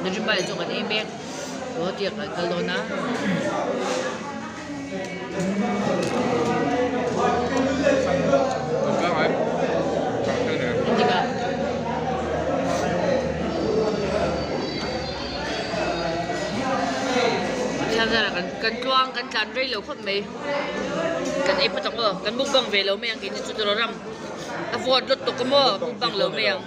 Nujimbai chu kan ei mek Guwahati ah kan kal dawn a. Engtikah? Thiam zara kan kan tluang kan tlan rei lo khawp mai kan ei phawt ang aw kan mukbang ve lo mai ang keini chu tawrh ram a vawt lawt tawk a maw mukbang lo mai ang.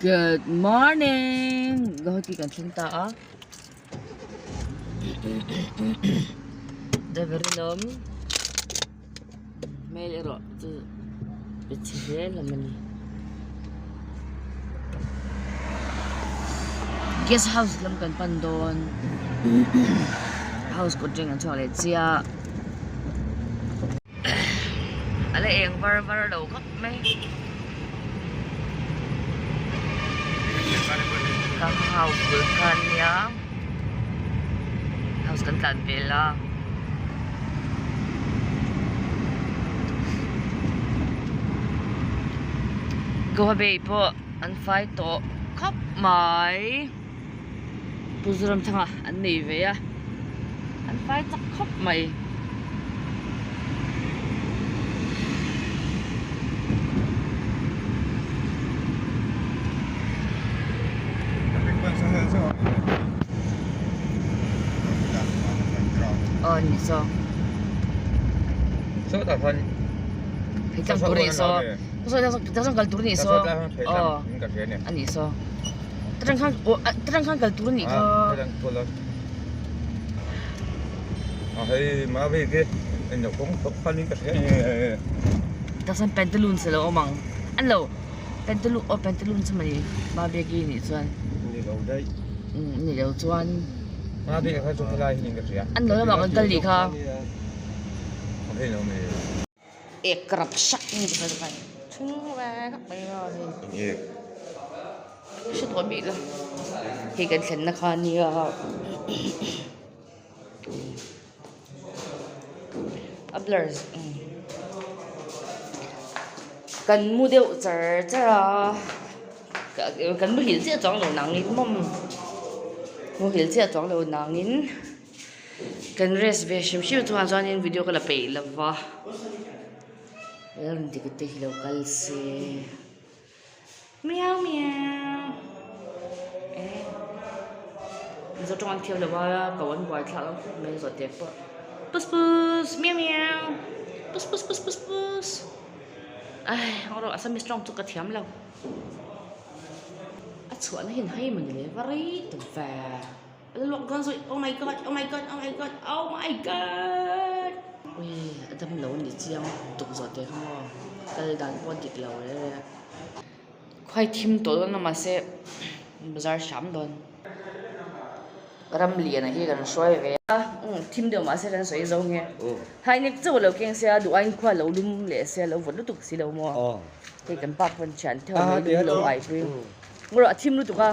Good morning Guwahati kan thleng ta a driver rinawm hmel erawh chu pe chhe hle lam a ni guest house lam kan pan dawn house kawt reng an chhuak leh chiah a la eng var var lo khawp mai ka house bul kha ania house kan tlan vel a. Goa Bay pawh an fai tawh khawp mai Pu Zoramthanga an nei ve a an fai chak khawp mai. Aw ni saw. Phei tlang tur a nih saw. Saw saw kal tur a nih saw. Aw a nih saw. Tang khan aw tang khan kal tur a nih kha. Taksan pantaloons a lo awm ang. An lo pantaloon aw pantaloons a mawni Mabeki nih chuan. Ni lo daih. Ni lo chuan. Mabeki kha chu helai hi niin ka hria. An lo lamah kan kal nih kha. Ek rap sak ni kha chu khan thing ve khawp mai a hei. Eng ek? Hre tawh bik lo. Hei kan thlenna kha nia. A blur kan mu deuh char char a kan muhil chiah chuang lo nangin maw muhil chiah chuang lo nangin kan rest ve hrim hrim chungah chuanin video ka la peih lo va eng dik te hi lo kal se. Miau miau eh mizo tawng an thiam lo a ko an buai thlak lo khawp mai zawh teh pawh pus pus miau miau pus pus pus pus pus ai rawh assamese tawng chu ka thiam lo a chhuahna hi an hai mawni le va rei ta ve a la luak dawn zui oh my god oh my god oh my god oh my god ui a dam lo a ni chiang tuk zawh teh kha maw kal dan pawh a dik lo reng reng a khuai thim tawh dawn a mahse bazar hram dawn ram lian ah hi kan hruai ve a thim deuh mahse kan sawi zo nge hai nek chauh a lo keng sia duh aiin khua lo lum leh sia lo vawt lutuk si lo maw hei kan pa pawn thian theuh mai lum lo ai pui ngawrh a thim lutuk a.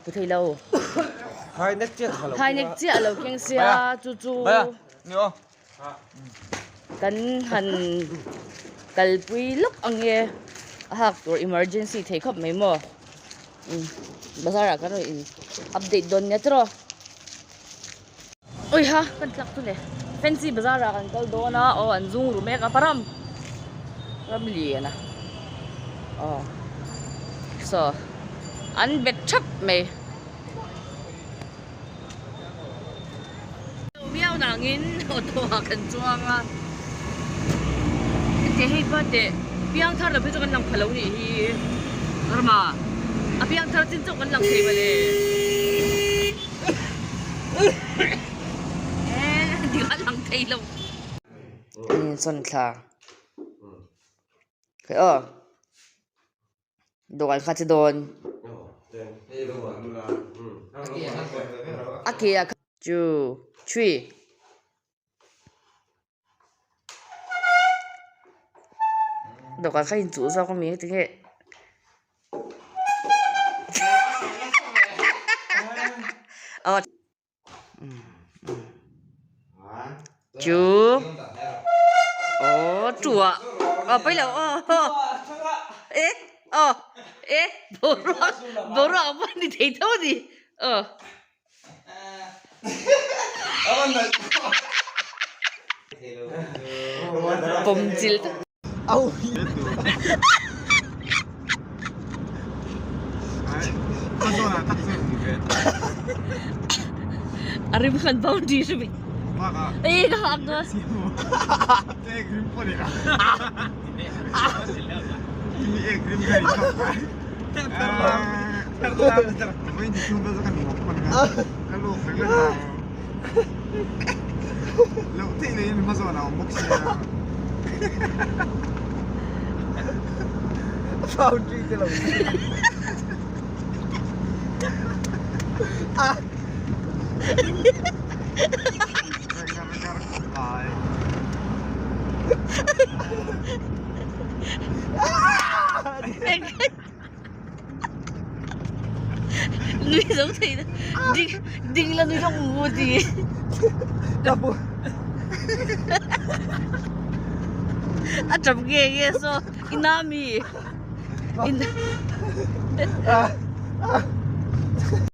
Pu thei lo. Hai nek chiah a lo Hai nek chiah a lo keng sia chu chu kan han kalpui lawk ang e a hak tur emergency thei khawp mai maw bazar ah kan rawn in update dawn nia tiraw ui ha kan tlak chu le fancy bazar ah kan kal dawn a aw an zung ru mek a param ram lian a aw saw an bet thap mai miau nangin auto ah kan chuang a heti hei pa teh piangthar lo phei chu kan lang pha lo nih hi rama a piangthar chin chauh kan lang thei mawle. Dik a lang thei lo. Sawn thla. Khai aw. Dawhkan kha che dawn. A ke ah two, three. Dawhkan kha inchuh zawk ami tinge aw chu aw chu ah. aw pawi lo aw e aw e boruak boruak ang pawh a ni thei tho a ni aw. Pawm chil tak. A rim khan boundary hrim in. Ei ka hak dawn. Nui zo thei na ding ding la nui rawng mu ti. A tap nge nge so ina mi.